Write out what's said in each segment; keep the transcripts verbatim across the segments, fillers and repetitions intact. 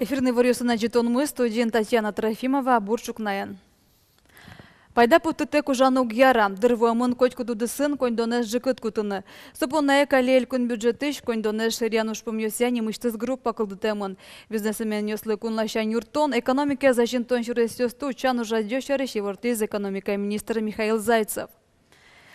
Эфирын иворъёсын адӟытонмы, студиын Татьяна Трофимова. Бур ӵукнаен. Пайда поттытэк ужаны уг яра. Дыр вуэмын котькуд удысын коньдонэз ӝикыт кутыны. Со понна ик али элькун бюджетысь коньдонэз шаеръян ужпумъёсъя нимысьтыз группа кылдытэмын. Бизнесменъёслы кун ласянь юрттон, экономикаез азинтон сюресъёсты утчан ужрадъёс сярысь ивортӥз экономика министр Михаил Зайцев.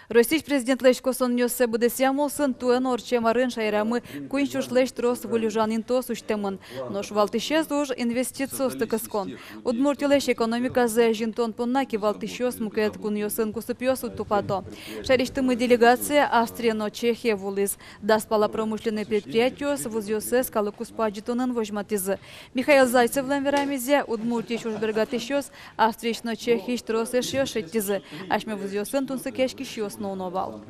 Россиысь президентлэсь косонъёссэ быдэсъям улсын туэ но ортчем арын шаерамы куинь сюрслэсь трос выль ужан интыос усьтэмын. Нош валтӥсез уж — инвестициосты кыскон. Удмуртилэсь экономиказэ азинтон понна кивалтӥсьёс мукет кунъёсын кусыпъёс тупато. Шаерысьтымы делегация Австрие но Чехие вуылӥз. Дас пала промышленной предприятиос вузъёссэс калык куспо адӟытонын возьматӥзы. Михаил Зайцевлэн верамезъя, Удмуртиысь ужбергатӥсьёс Австриысь но Чехиысь трос эшъёс шедьтӥзы. Асьме вузъёсын тунсыкъяськисьёс но уно вал.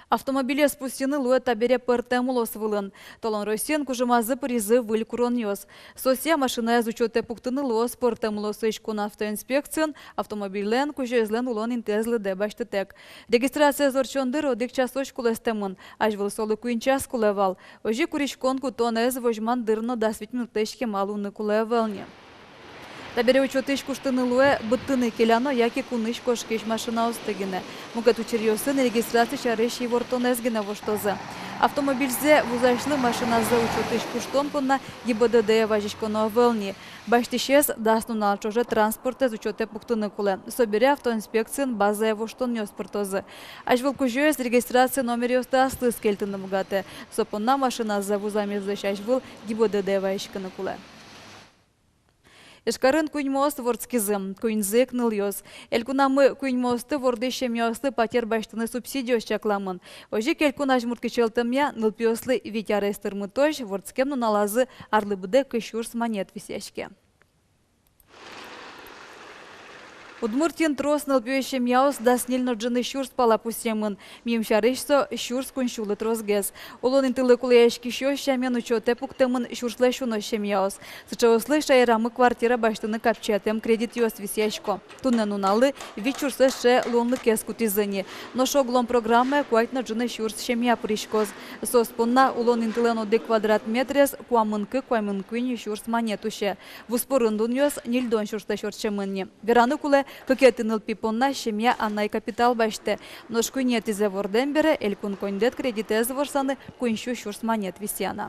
Автомобилез пусйыны луэ табере пӧртэм улос вылын. Толон Россиын кужымазы пыризы выль куронъёс. Соосъя машинаез учётэ пуктыны луоз пӧртэм улосысь кун автоинспекциын автомобильлэн кузёезлэн улон интыез лыдэ басьтытэк. Регистрациез ортчон дыръя одӥг часозь кулэстэмын, азьвыл солы куинь час кулэ вал. Озьы куриськон кутон ӧз возьман дыр но дас вить минутлэсь кема луыны кулэ ӧвӧл ни. Табере учётысь куштыны луэ быдтыны келяно яке кунысь кошкись машинаосты гинэ. Мукет учыръёсын регистраци сярысь ивортонэз гинэ воштозы. Автомобильзэ вузасьлы машиназэ учётысь куштон понна ГИБДД-е вазиськоно ӧвӧл ни. Басьтӥсез дас нунал ӵоже транспортэз учётэ пуктыны кулэ. Собере автоинспекциын базае воштонъёс пыртозы. Азьвыл кузёез регистраци номеръёсты аслыз кельтыны быгатэ. Со понна машиназэ вузамезлэсь азьвыл ГИБДД-е вазиськыны кулэ. Ижкарын куиньмоос вордскизы, куиньзы ик нылъёс. Элькунамы куиньмоосты вордӥсь семьяослы патер басьтыны субсидиос чакламын. Озьы ик элькун азьмурт кичӧлтэмъя нылпиослы вить арес тырмытозь вордскем нуналазы арлы быдэ кызь сюрс манет висъяське. Удмуртиын трос нылпиё семьяос дас ньыль но ӝыны сюрс пала пусъемын. Мимала сярысь со сюрс куинь сюлы тросгес. Улон интылы кулэяськисьёс сямен учётэ пуктэмын сюрслэсь уно семьяос. Сыӵеослы шаерамы квартира басьтыны капчиятэм кредитъёс висъясько. Туннэ нуналлы вить сюрслэсь сыӵе луонлыкез кутӥзы ни. Нош оглом программае куать но ӝыны сюрс семья пыриськоз. Соос понна улон интылэн одӥг квадрат метрез куамын кык — куамын куинь сюрс манет усе. Вузпорын дунъёс ньыльдон сюрслэсь ортчемын ни. Вераны кулэ, кыкетӥ нылпи понна семья анай капитал басьтэ. Нош куинетӥзэ вордэм бере элькун коньдэт кредитэз ворсаны куинь сю сюрс манет висъяно.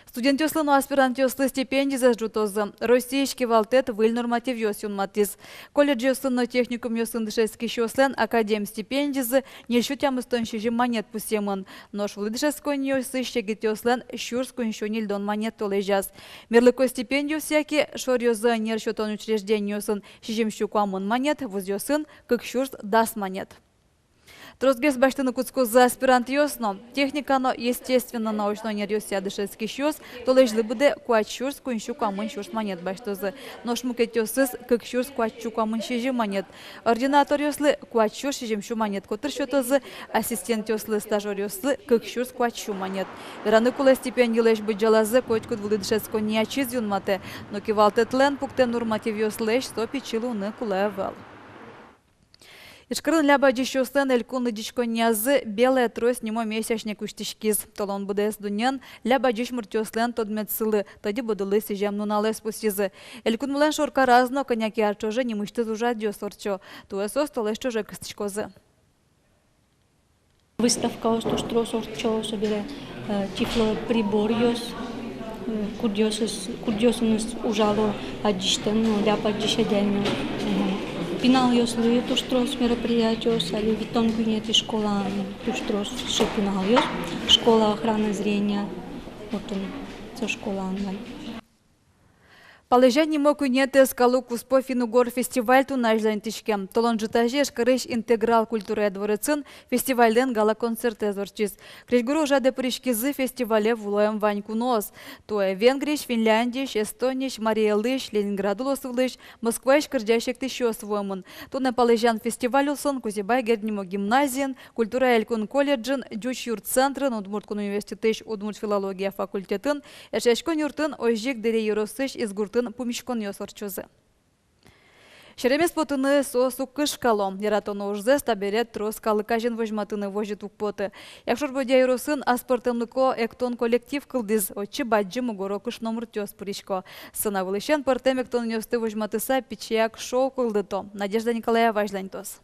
Студентъёслы но аспирантъёслы стипендизэс ӝутозы. Россиысь кивалтэт выль нормативъёс юнматӥз. Колледжъёсын но техникумъёсын дышетскисьёслэн академ стипендизы ньыль сю тямыстон сизьым манет пусъемын. Нош вылӥ дышетсконниосысь егитъёслэн сюрс куинь сю ньыльдон манет толэзяз. Мерлыко стипендиос яке шоръёзо ӧнер сётон учреждениосын сизьым сю куамын манет, вузъёсын кык сюрс дас манет. Тросгес басьтыны кутскозы аспирантъёс но. Техника но естественно-научной ӧнеръёсъя дышетскисьёс толэзьлы быдэ куать сюрс куинь сю куамын сюрс манет басьтозы. Нош мукетъёсыз кык сюрс куать сю куамын сизьым манет. Ординаторъёслы куать сюрс сизьым сю манет котыр сётозы, ассистентъёслы, стажёръёслы кык сюрс куать сю манет. Вераны кулэ, стипендилэсь быдӟалазэ котькуд вылӥ дышетсконни ачиз юнматэ, но кивалтэтлэн пуктэм нормативъёслэсь со пичи луыны кулэ ӧвӧл. Ижкарын ляб адӟисьёслэн элькун лыдӟиськонниязы «Белая трость» нимо месячник усьтӥськиз. Толон быдэс дуннеын ляб адӟись муртъёслэн тодметсылы, тӧдьы-будылы сӥзем нуналэз пусйизы. Элькунмылэн шоркараз но кӧня ке ар ӵоже нимысьтыз ужрадъёс ортчо. Туэ соос толэзь ӵоже кыстӥськозы. Выставкаос туж трос ортчо, собере, э, тифлоприборъёс, э, кудъёсыз, кудъёсыныз ужало адӟисьтэм но ляб адӟись отдельно. Мгм. Пиналъёслы туж трос мероприятиос, али витьтон куинетӥ школаын туж трос сыӵе пиналъёс, школа охраны зрения, отын со школаын вань. «Палэзян» нимо куинетӥез калык куспо финн-угор фестиваль туннэ азьланьтӥське. Толон ӝытазе Ижкарысь «Интеграл» культурая дворецын фестивальлэн гала-концертэз ортчиз. Крезьгуро ужрадэ пыриськизы фестивале вуэм вань куноос. Туэ Венгриысь, Финляндиысь, Эстониысь, Марий Элысь, Ленинград улосвылысь, Москваысь кырӟась-эктӥсьёс вуэмын. Туннэ «Палэзян» фестиваль улсын Кузебай Герд нимо гимназиын, Культурая элькун колледжын, Ӟуч юрт центрын, Удмурт кун университетысь удмурт филология факультетын, Эшъяськон юртын, озьы ик Дэри ёросысь Изгуртын пумиськонъёс ортчозы. Серемес потыны соос уг кышкало. Яратоно ужзэс табере трос калык азьын возьматыны возьыт уг поты. Якшур-Бӧдья ёросын аспӧртэмлыко эктон коллектив кылдӥз, отчы бадӟым мугоро кышномуртъёс пырисько. Сцена вылысен пӧртэм эктонъёсты возьматыса, пичияк шоу кылдыто. Надежда Николаева азьланьтоз.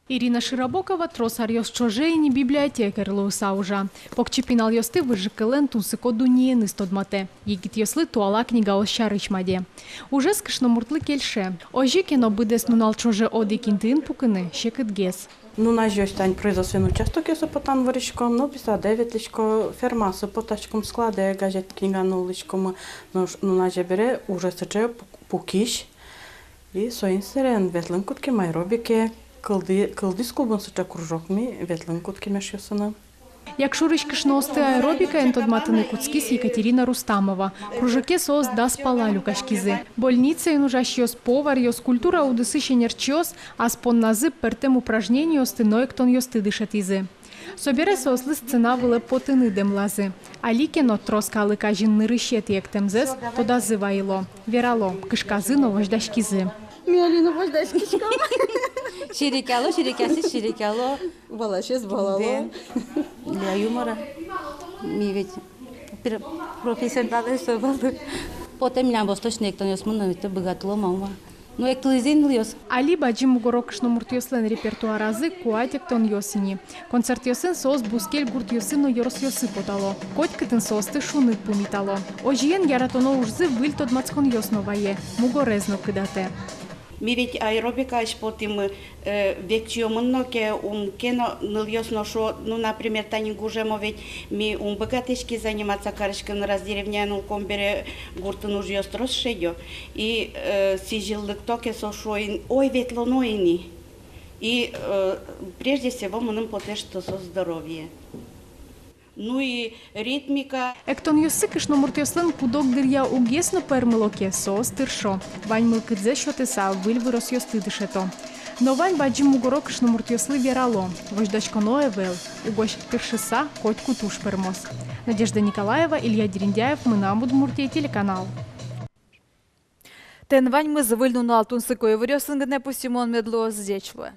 Ирина Широбокова трос аръёс ӵоже ини библиотекарь луыса ужа. Покчи пиналъёсты выжыкылэн тунсыко дуннееныз тодматэ. Егитъёслы туала книгаос сярысь маде. Ужез кышномуртлы кельше. Озьы ке но, быдэс нунал ӵоже одӥг интыын пукыны секытгес. Нуназеозь тань производственной участокъёсы потан выриськом, нылписадэ ветлӥськом, фермаосы потаськом, складэ газет, книга нуллӥськом, нош нуназе бере уже сыӵе пу-, пукись. И соин сэрен ветлыны кутским аэробике, кылды-, кылдӥз клубын сыӵе кружок, ми ветлыны кутским эшъёсыным. Якшурысь кышноосты аэробикаен тодматыны кутскиз Екатерина Рустамова. Кружоке соос дас пала люкаськизы. Больницаын ужасьёс, поваръёс, культура удысысь ӧнерчиос ас понназы пӧртэм упражнениосты но эктонъёсты дышетӥзы. Собере соослы сцена вылэ потыны дэмлазы. Али ке но трос калык азьын нырысетӥ эктэмзэс тодазы вайыло. Верало, кышказы но возьдаськизы. Ми али но возьдаськиськом. Серекъяло, серекъясьёс серекъяло. Валасез валало. Для юмора. Ми ведь пр-, профессионалы со вал. Потэ милям восточный эктонъёсмы но, это быгатылом-а, ума. Ну, эктылӥзы ини нылъёс. Али бадӟым мугоро кышномуртъёслэн репертуаразы куать эктонъёс ини. Концертъёсын соос бускель гуртъёсы но ёросъёсы потало. Котькытын соосты шуныт пумитало. Озьыен, яратоно ужзы выль тодматсконъёс но вае, мугорез но кыдатэ. Ми ведь аэробикаысь потӥмы, э, векчиёмын но ке, ум ке но, нылъёс но шуо, ну, например, тани гужемо ведь, ми ум быгатӥське заниматься карыськыны, раз деревняын улӥськом бере, гуртын ужъёс трос шедё. И, э, сӥзьыл лыкто ке, со шуо ини: ой, ветлоно ини. И, э, прежде всего, мыным потэ, что со здоровье. Ну и ритмика. Эктонъёссы кышномуртъёслэн кудог дыръя уггес но пӧрмыло ке, соос тыршо. Вань мылкыдзэс сётыса, выль выросъёсты дышето. Но вань бадӟым мугоро кышномуртъёслы верало: возьдаськоно ӧвӧл, угось тыршыса, котькуд уж пӧрмоз. Надежда Николаева, Илья Дерендяев, «Мынам Удмуртие» телеканал. Тӥни ваньмыз. Выль нунал тунсыко иворъёсын гинэ пусйымон мед луоз. Ӟеч луэ.